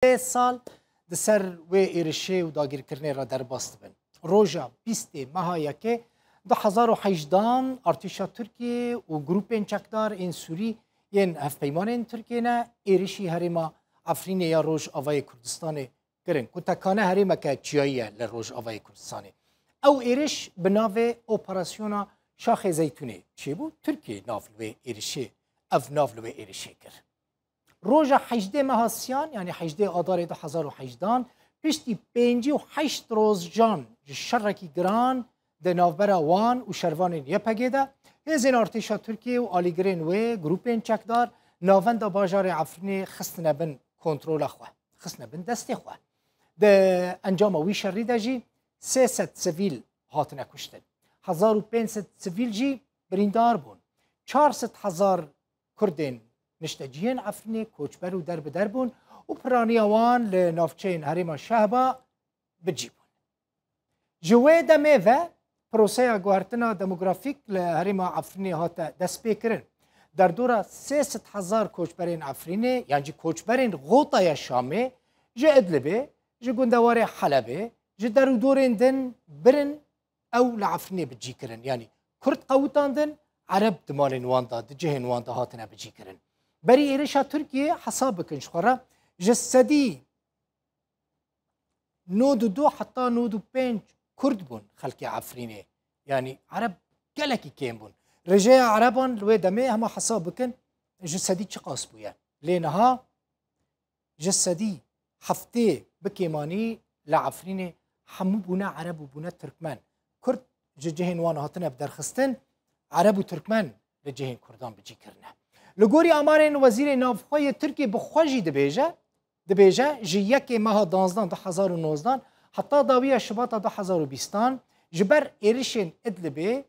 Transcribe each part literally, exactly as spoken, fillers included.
Sê sal di ser wê êrişê û dagirkirinê re derbas dibin. Roja bîstê meha yekê du hezar û hejdehan artêşa Tirkiyê û grûpên çekdar ên Sûrî yên hevpeymanên Tirkiyê ne êrişî herêma Efrînê ya Rojavayê Kurdistanê kirin, ku tekane herêmeke çiyayî ye li Rojavayê Kurdistanê. Ew êriş bi navê Operasyona Şaxê Zeytûnê çêbû. Tirkiyê nav li wê êrişê, ev nav li wê êrişê kir. Roja hejdê meha Siyan, yanî hejdê Adarê du hezar û hejdehan, piştî pêncî û heşt rojan ji şerekî giran di navbera wan û şervanên Y P G de, hêzên artêşa Tirkiyê û alîgirên wê, grûpên çekdar, navenda bajarê Efrînê xistine bin kontrola xwe, xistine bin destê xwe. Di encama wî şerî de jî sê sed sivîl hatine kuştin. Hezar û pênc sed sivîl jî birîndar bûn. Çar sed hezar Kurdên nişteciyên Efrînê koçber û derbider bûn û piraniya wan li navçeyên herêma Şehba bi cî bûn. Ji wê demê ve proseya guhertina demografîk li herêma Efrînê hate destpêkirin. Derdora sê sed hezar koçberên Efrînê, yan jî koçberên Xotaya Şamê, ji Idlibê, ji gundewarê Helebê, ji derûdorên din birin ew li Efrînê bi cî kirin. Yanî Kurd qewitandin, Ereb di malên wan de, di cihên wan de hatine bi cî kirin. Berî êrişa Tirkiyê hesab bikin ji xwe re, ji sedî nod û du heta nod û pênc Kurd bûn xelkê Efrînê. Yanî Ereb gelekî kêm bûn. Rêjeya Ereban li wê demê hema hesab bikin, ji sedî çiqas bûye. Lê niha ji sedî heftê bi kêmanî li Efrînê hemû bûne Ereb û bûne Tirkmen. Kurd ji cihên wan hatine bi derxistin, Ereb û Tirkmen li cihên Kurdan bi cî kirine. Li gorî amarên Wezîrê Navxwe yê Tirkiyê bi xwe jî dibêje, dibêje, ji yekê meha danzdan du hezar û nozdan heta dawiya şibata du hezar û bîstan ji ber êrişên Idlibê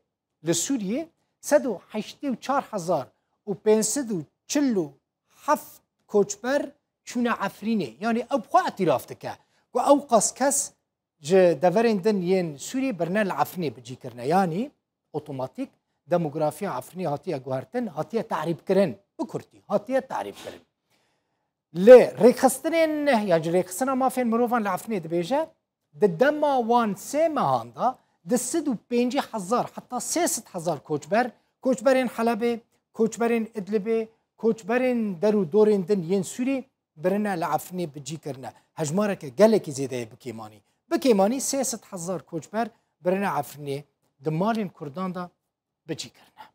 li Sûriyê sed û heştê û çar hezar û pênc sed û çil û heft koçber çûne Efrînê. Yanî ew bi xwe îtiraf dike ku ew qas kes ji deverên din yên Sûriyê birine li Efrînê bi cî kirine. Yanî otomatîk demografiya Efrînê hatiye guhertin, hatiye terîbkirin. Bi kurtî, hatiye terîbkirin. Lê rêkxistinên, yan jî rêkxistina mafên mirovan li Efrînê dibêje, di dema wan sê mehan de di sed û pêncî hezar heta sê sed hezar koçber, koçberên Helebê, koçberên Idlibê, koçberên der û dorên din yên Sûrî birine li Efrînê bi cî kirine. Hejmareke gelekî zêde ye bi kêmanî. Bi kêmanî sê sed hezar koçber birine Efrînê di malên Kurdan de bi cî kirine.